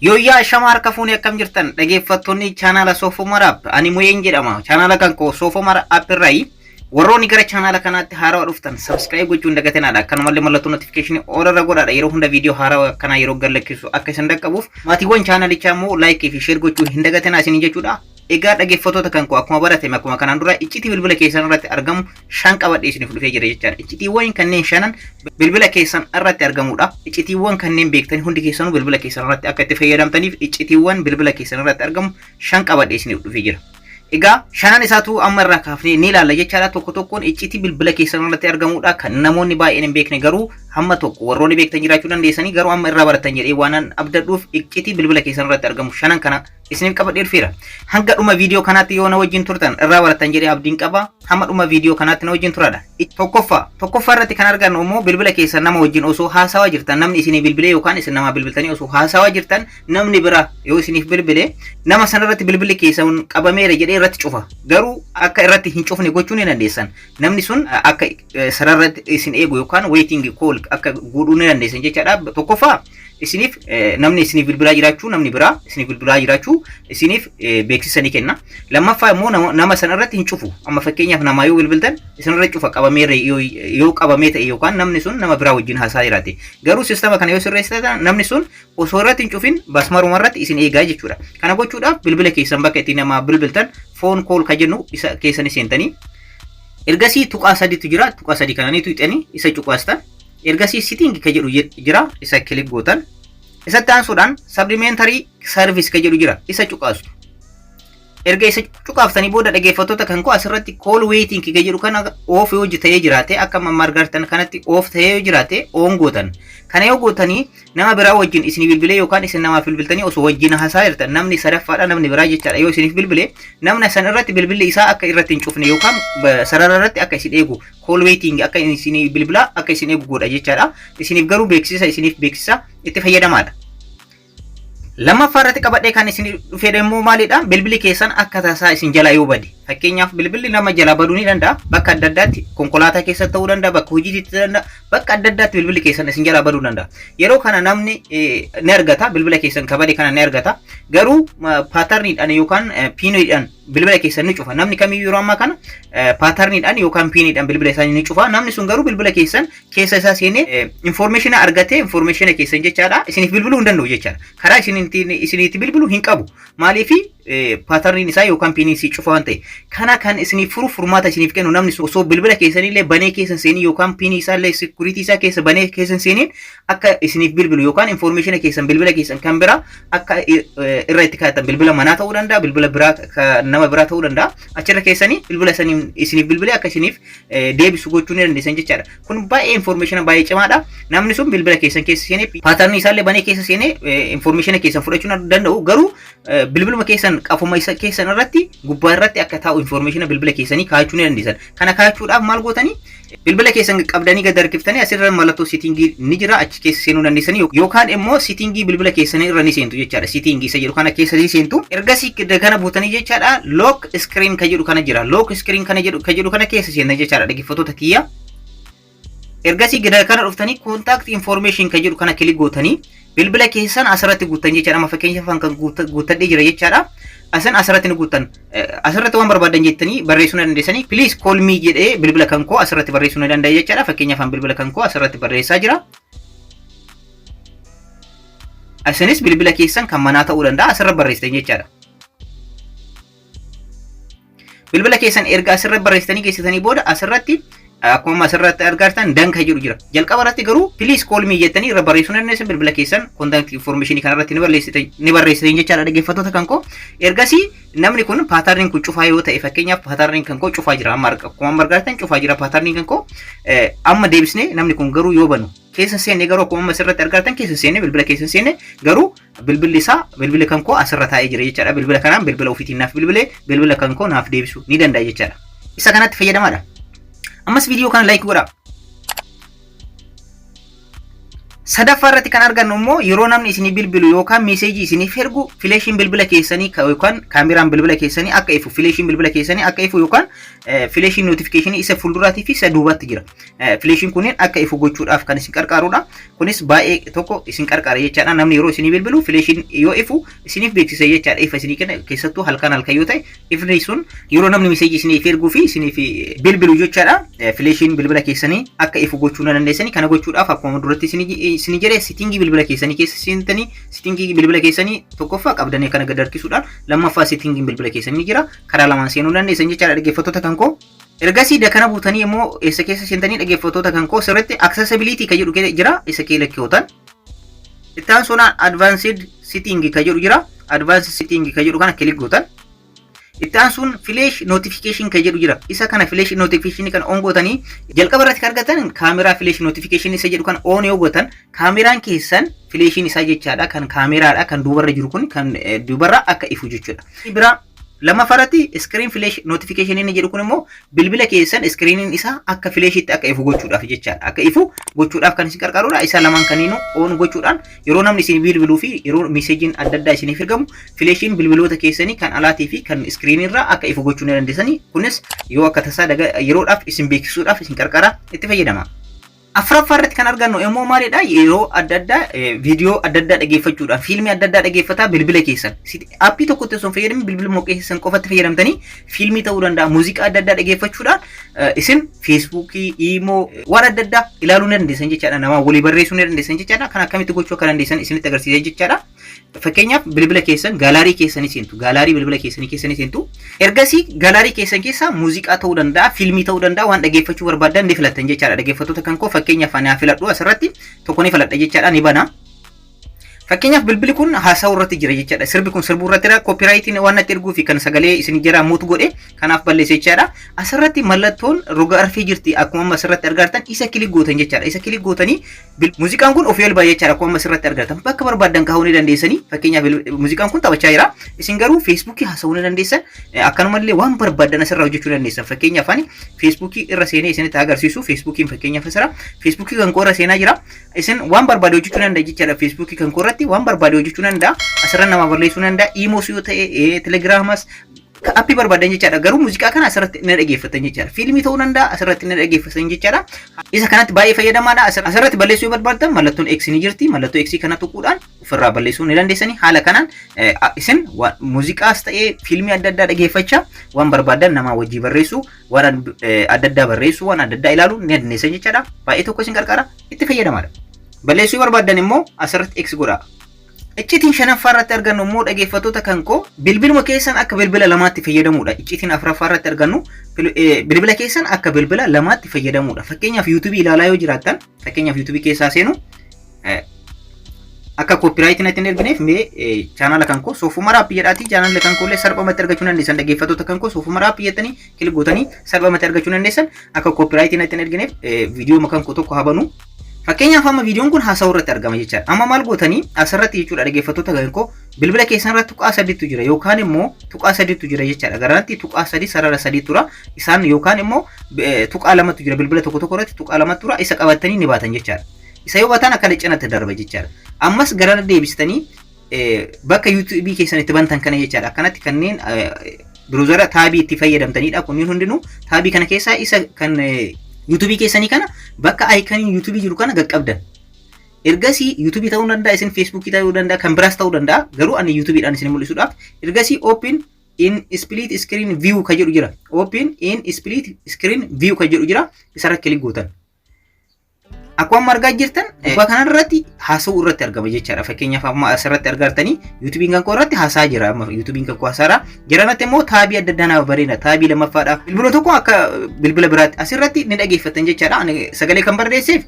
Yooyyaa ashama harka fuunee akkam jirtan dhageeffattoonni chaanaala Soofumar App ani Mu'een jedhama chaanaala kan koo Soofumar App irraayi warroonni gara chaanaala kanaatti haarawaa dhuftan subscribe gochuun dagatinaadha akkanumallee mallattoo notification all irra godhaadha yeroo hunda viidiyoo haarawaa akkanaa yeroo gad lakkisu akka isin dhaqqabuuf maatiiwwan chaanalichaa immoo like fi share gochuu hin dagatinaa isin jechuudha. Egaa dhaggeeffattoota kan koo akkuma baratame akkuma kanaan dura iccitii bilbila keessan irratti argamu shan qabadhee isiniif dhufee jira jechaadha. Iccitiiwwan kanneen shanan bilbila keessan irratti argamudha. Iccitiiwwan kanneen beektanii hundi keessanuu bilbila keessan irratti akka itti fayyadamtaniif iccitiiwwan bilbila keessan irratti argamu shan qabadhee isiniif dhufee jira. Egaa shanan isaatu amma irraa kaafnee ni ilaalla jechaadha. Tokko tokkoon iccitii bilbila keessan irratti argamudha. Kan namoonni baay'een hin beekne garuu hamma tokko warroonni beektan jiraachuu dandeessanii garuu amma irraa baratan jedhee waanan abdadhuuf iccitii bilbila keessan irratti argamu shanan kana isiniif qabadhee dhufeera. Hanga dhuma viidiyoo kanaatti yoo na wajjin turtan irraa barattan jedhee abdiin qaba. Hamma dhuma viidiyoo kanaatti na wajjin turaadha. Tokkoffaa tokkoffaa irratti kan argannu immoo bilbila keessan nama wajjin osoo haasawaa jirtan namni isinii bilbilee yookaan isin namaa bilbiltanii osoo haasawaa jirtan namni biraa yoo isiniif bilbile nama sanarratti bilbilli keessan qabameera jedhee irratti cufa. Garuu akka irratti hin cufne gochuu ni dandeessan. Namni sun akka sararratti isin eegu yookaan waiting call akka godhuu ni dandeessan jechaadha. Tokkoffaa isiniif namni isiniif bilbilaa jiraachuu namni biraa isiniif bilbilaa jiraachuu isiniif beeksisa ni kenna. Lammaffaa immoo nama sana irratti hin cufu. Amma fakkeenyaaf namaa yoo bilbiltan isin irra cufa qabameera yoo qabamee ta'e yookaan namni sun nama biraa wajjin haasaa jiraate. Garuu sistama kana yoo sirreessitan namni sun osoo irratti hin cufin basmaruma irratti isin eegaa jechuudha. Kana gochuudhaaf bilbila keessan bakka itti namaa bilbiltan phone call ka jennu isa keessanii seentanii ergasii tuqaa sadiitu jira tuqaa sadii kana ni tuqxanii isa cuqaastan. Ergasii setting ka jedhu jira isa click gootan. Isatti aansuudhaan supplementary service ka jedhu jira isa cuqaastu. Erga isa cuqaaftanii booda dhaggeeffattoota kan koo asirratti call waiting ka jedhu kana off yoo ta'ee jiraate akka amma argartan kanatti off ta'ee yoo jiraate on gootan. Kana yoo gootanii nama biraa wajjin isinii bilbilee yookaan isin namaaf bilbiltanii osoo wajjin haasaa jirtan namni sadaffaadha namni biraa jechaadha yoo isiniif bilbile namni san irratti bilbilli isaa akka irratti hin cufne yookaan sarara irratti akka isin eegu call waiting akka isin bilbilaa akka isin eegu godha jechaadha. Isiniif garuu beeksisa isiniif beeksisa itti fayyadamaadha. Lammaffaa irratti qabadhee kan isin dhufee immoo maalidha? Bilbilli keessan akka tasaa isin jalaa yoo bade. Fakkeenyaaf bilbilli nama jalaa baduu ni danda'a. Bakka adda addaatti konkolaataa keessa ta'uu danda'a, bakka hojiitti ta'uu danda'a, bakka adda addaatti bilbilli keessan isin jalaa baduu danda'a. Yeroo kana namni ni argata, bilbila keessan ka bade kana ni argata. Garuu paatarniidhaan yookaan piiniidhaan bilbila keessan ni cufa. Namni kamiyyuu yeroo ammaa kana paatarniidhaan yookaan piiniidhaan bilbila isaanii ni cufa. Namni sun garuu bilbila keessan keessa isaa seenee infoormeeshina argatee infoormeeshina keessan jechaadha isiniif bilbiluu hin danda'u jechaadha. Karaa isinitti bilbilu hin qabu. Maaliif paatarniin isaa yookaan piiniin isii cufa waan ta'e. Kana kan isiniif furu furmaata isiniif kennu namni sun osoo bilbila keessanillee banee keessa hin seenin yookaan piinii isaallee sikuriitii isaa keessa banee keessa hin seenin akka isiniif bilbilu yookaan infoormeeshina keessan bilbila keessan kan biraa akka irra itti kaa'atan bilbila manaa ta'uu danda'a bilbila biraa nama biraa ta'uu danda'a achirra keessanii bilbila saniin isiniif bilbilee akka isiniif deebisu gochuu ni dandeessan jechaadha. Kun baay'ee infoormeeshina baay'ee cimaadha. Namni sun bilbila keessan keessa seenee paatarnii isaallee banee keessa seenee infoormeeshina keessan fudhachuu ni danda'u garuu bilbiluma keessan qafuma isa keessan irratti gubbaa irratti akka taa'u infoormeeshina bilbila keessanii kaa'achuu ni dandeessan. Kana kaa'achuudhaaf maal gootanii bilbila keessan qabdanii gad harkiftanii asirra mallattoo siitingii ni jira achi keessa seenuu dandeessanii yookaan immoo siitingii bilbila keessanii irra ni seentu jechaadha. Siitingii isa jedhu kana keessa ni seentu. Ergasii kana buutanii jechaadha lock screen ka jedhu kana jira. Lock screen kana jedhu ka jedhu kana keessa seentan jechaadha dhaggeeffattoota kiyya. Ergasii gada kana dhuftanii contact information ka jedhu kana click gootanii bilbila keessan asirratti guuttan jechaadha. Amma fakkeenyaaf kan guuttadhee jira jechaadha. Asan asirratti ni guuttan. Asirratti waan barbaadan jettanii barreessuu ni dandeessanii. Please call me jedhee bilbila kan koo asirratti barreessuu ni danda'a jechaadha. Fakkeenyaaf bilbila kan koo asirratti barreessaa jira. Isinis bilbila keessan kan manaa ta'uu danda'a asirra barreessitan jechaadha. Bilbila keessan erga asirra barreessitanii geessitanii booda asirratti akkuma asirratti argartan done ka jedhu jira. Jalqaba irratti garuu please call me jettanii irra barreessuu dandeessan bilbila keessan contact information kana irratti ni barreessitan jechaadha dhaggeeffattoota kan koo. Ergasii namni kun paatarniin kun cufaa yoo ta'e fakkeenyaaf paatarniin kan koo cufaa jira amma akkuma amma argartan cufaa jira paatarniin kan koo amma deebisnee namni kun garuu yoo banu keessa seenne garuu akkuma amma asirratti argartan keessa seenne bilbila keessa seenne garuu bilbilli isaa bilbilli kan koo asirra taa'ee jira jechaadha. Bilbila kanaan bilbila ofiitiin naaf bilbilee bilbila kan koo naaf deebisuu ni danda'a jechaadha. Isa kanatti fayyadamaadha. Ammas viidiyoo kana like godhaa. Sadaffaa irratti kan argannu immoo yeroo namni isinii bilbilu yookaan message isiniif ergu flashiin bilbila keessanii yookaan kaameraan bilbila keessanii akka ifu, flashiin bilbila keessanii akka ifu yookaan flashiin notification isa fuulduraatii fi isa duubatti jira. Flashiin kunneen akka ifu gochuudhaaf kan isin qarqaarudha. Kunis baay'ee tokko isin qarqaara jechaadha. Namni yeroo isinii bilbilu flashiin yoo ifu isiniif beeksisa jechaadha. Ifa isinii kenna. Keessattuu halkan halkan yoo ta'e, ifni sun yeroo namni message isiniif erguu fi isiniif bilbilu jechaadha. Flashiin bilbila keessanii akka ifu gochuu ni dandeessanii. Kana gochuudhaaf akkuma duratti isinii jedhe, setting bilbila keessanii keessa seentanii, setting bilbila keessanii tokkoffaa qabdanii kana gad harkisuudhaan, lammaffaa settingiin bilbila keessanii jira. Karaa lamaan seenuu dandeessan jechaadha, dhaggeeffattoota kan koo. Ergasii dakana buutanii immoo eessa keessa seentanii, dhaggeeffattoota kan koo? Sirriitti accessibility kan jedhu jira, isa keela keewwatan. Itti aansuudhaan advanced setting kan jedhu jira. Advanced setting kan jedhu kana click gootan. Itti aansuun flash notification kan jedhu jira. Isa kana, flash notification kana on gootanii, jalqaba irratti kan argatan kaameraa flash notification isa jedhu kan on yoo gootan, kaameraan keessan flashiin isaa jechaadha, kan kaameraadha, kan duubarra jiru kun kan duubarra akka ifu jechuudha. Bira lammaffaa irratti screen flash notification inni jedhu kun immoo bilbila keessan screeniin isaa akka flashitti akka ifu gochuudhaaf jechaadha. Akka ifu gochuudhaaf kan isin qarqaarudha. Isa lamaan kaniinuu on gochuudhaan yeroo namni isin bilbiluu fi yeroo messageiin adda addaa isiniif ergamu flashiin bilbiloota keessanii kan alaatii fi kan screenirraa akka ifu gochuu ni dandeessanii. Kunis yoo akka tasaa yeroodhaaf isin beeksisuudhaaf isin qarqara, itti fayyadama. Afuraffaa irratti kan argannu immoo maalidha? Yeroo adda addaa viidiyoo adda addaa dhaggeeffachuudhaan, fiilmii adda addaa dhaggeeffataa bilbila keessan. App tokkotti osoo hin fayyadamin bilbila keessan qofatti fayyadamtanii fiilmii ta'uu danda'a, muuziqaa adda addaa dhaggeeffachuudhaan isin Facebookii, imo, waan adda addaa ilaaluu ni dandeessan jechaadha. Nama walii barreessuu ni dandeessan jechaadha. Kan akkamitti gochuu akka dandeessan isinitti agarsiisa jechaadha. Fakkeenyaaf, bilbila keessan gallery keessanii seentu. Gallery bilbila keessanii keessanii seentu. Ergasii gallery keessan keessaa muuziqaa ta'uu danda'a, fiilmii ta'uu danda'a, waan dhaggeeffachuu barbaadan ni filattan jechaadha. Dhaggeeffattoota kan koo, fakkeenyaaf ani haa filadhu, asirratti tokko ni filadha jechaadha, ni bana. Fakkeenyaaf, bilbilli kun haasa'uu irratti jira jechaadha. Sirbi kun sirbuu irratti jira. Copyrightiin waan natti erguu fi kan sagalee isin jira mute godhe, kanaaf balleesse jechaadha. Asirratti mallattoon roga arfee jirti, akkuma amma asirratti argartan, isa click gootan jechaadha. Isa click gootanii muuziqaan kun ofii ol ba'a jechaadha. Akkuma amma asirratti argartan bakka barbaadan kaa'uu ni dandeessanii. Fakkeenyaaf, muuziqaan kun taphachaa jira. Isin garuu Facebookii haasa'uu ni dandeessan. Akkanumallee waan barbaadan asirraa hojjechuu dandeessan. Fakkeenyaaf, ani Facebookii irra seenee isinitti agarsiisu. Facebookiin fakkeenyaaf asirra Facebookii kan koo irra seenaa jira. Isin waan barbaade hojjechuu danda'a jechaadha. Facebookii kan koo irratti waan barbaade hojjechuu danda'a. Asirra nama barreessuu danda'a. Imos yoo ta'e, Telegramas, app barbaadan jechaadha. Garuu muuziqaa kana asirratti ni dhaggeeffatan jechaadha. Fiilmii ta'uu danda'a, asirratti ni dhaggeeffatan jechaadha. Isa kanatti baay'ee fayyadamaadha. Asirratti balleessuu yoo barbaadan mallattoon X ni jirti. Mallattoo X kana tuquudhaan ofirraa balleessuu ni dandeessanii. Haala kanaan isin muuziqaas ta'ee fiilmii adda addaa dhaggeeffachaa waan barbaadan nama wajjii barreessuu, waan adda addaa barreessuu, waan adda addaa ilaaluu ni dandeessan jechaadha. Baay'ee tokko isin qarqara, itti fayyadamaadha. Balleessuu yoo barbaadan immoo asirratti X godhaa. Iccitiin shanaffaa irratti argannu immoo, dhaggeeffattoota kan koo, bilbiluma keessan akka bilbila lamaatti fayyadamuudha. Iccitiin afuraffaa irratti argannu bilbila keessan akka bilbila lamaatti fayyadamuudha. Fakkeenyaaf, YouTubeii ilaalaa yoo jiraattan, fakkeenyaaf YouTubeii keessaa seenu, akka copyrightii natti hin ergineef mee chaanaala kan koo Soofumar App jedhaati, chaanaala kan koo illee salphumatti argachuu dandeessan. Dhaggeeffattoota kan koo, Soofumar App jettanii click gootanii salphumatti argachuu dandeessan. Akka copyrightii natti hin ergineef viidiyoo kan koo tokko haa banu. Fakkeenyaaf, amma viidiyoon kun haasa'uu irratti argama jechaadha. Amma maal gootanii asirratti jechuudha, dhaggeeffattoota kan koo, bilbila keessan irratti tuqaa sadiitu jira yookaan immoo tuqaa sadiitu jira jechaadha. Garanatti tuqaa sadi, sarara sadii tura isaan, yookaan immoo tuqaa lamatu jira, bilbila tokko tokko irratti tuqaa lamatu tura, isa qabatanii ni baatan jechaadha. Isa yoo baatan akkana cinatti darba jechaadha. Ammas garana deebistanii bakka YouTubeii keessan itti bantan kana jechaadha. Akkanatti kanneen browsera tabii itti fayyadamtanidha. Kunniin hundinuu tabii kana keessaa isa kan YouTubeii keessanii kana bakka iconii YouTubeii jiru kana qaqqabdan. Ergasii YouTubeii ta'uu danda'a, isin Facebookii ta'uu danda'a, kan biraas ta'uu danda'a. Garuu ani YouTubeiidhaan isin mul'isuudhaaf ergasii open in split screen view ka jedhu jira. Open in split screen view ka jedhu jira. Isarra click gootan. Akkuma amma argaa jirtan gubbaa kanarratti haasa'uu irratti argama jechaadha. Fakkeenyaaf, amma asirratti argartanii YouTubeiin kan koo irratti haasaa jira. Amma YouTubeiin kan koo haasaara. Jiranatti immoo tabii adda addaa naaf bareeda. Tabii lammaffaadha. Bilbila tokko akka bilbila biraatti asirratti ni dhageeffatan jechaadha. Ani sagalee kan barreesseef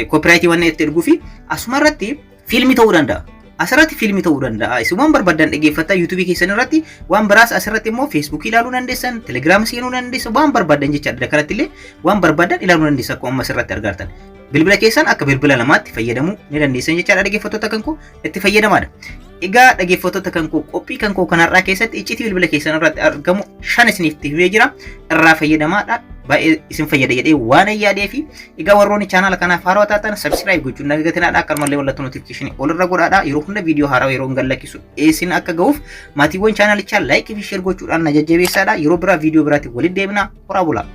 copyrightii waan itti erguu fi asuma irratti fiilmii ta'uu danda'a. Asirratti fiilmii ta'uu danda'a. Isin waan barbaadan dhaggeeffattaa YouTubeii keessan irratti, waan biraas asirratti immoo Facebookii ilaaluu dandeessan, Telegrama seenuu dandeessan, waan barbaadan jechaadha. Kanatti illee waan barbaadan ilaaluu dandeessan akkuma amma asirratti argartan. Bilbila keessan akka bilbila lamaatti fayyadamuu ni dandeessan jechaadha, dhaggeeffattoota kan koo, itti fayyadamaadha. Egaa dhaggeeffattoota kan koo, qophii kan koo kanarraa keessatti iccitii bilbila keessan irratti argamu shan isiniif himee jira, irraa fayyadamaadha. Baay'ee isin fayyada jedhee waan yaadee fi egaa warroonni chaanaala kanaaf haarawaa taatan subscribe gochuun dagatinadha. Akkanumallee mallattoo notification olirra godhaadha. Yeroo hunda viidiyoo haarawaa yeroo hin lakkisu isin akka ga'uuf maatiiwwan chaanaalichaa like fi share gochuudhaan na jajjabeessaadha. Yeroo biraa viidiyoo biraatti walitti deebina. Horaa bulaa.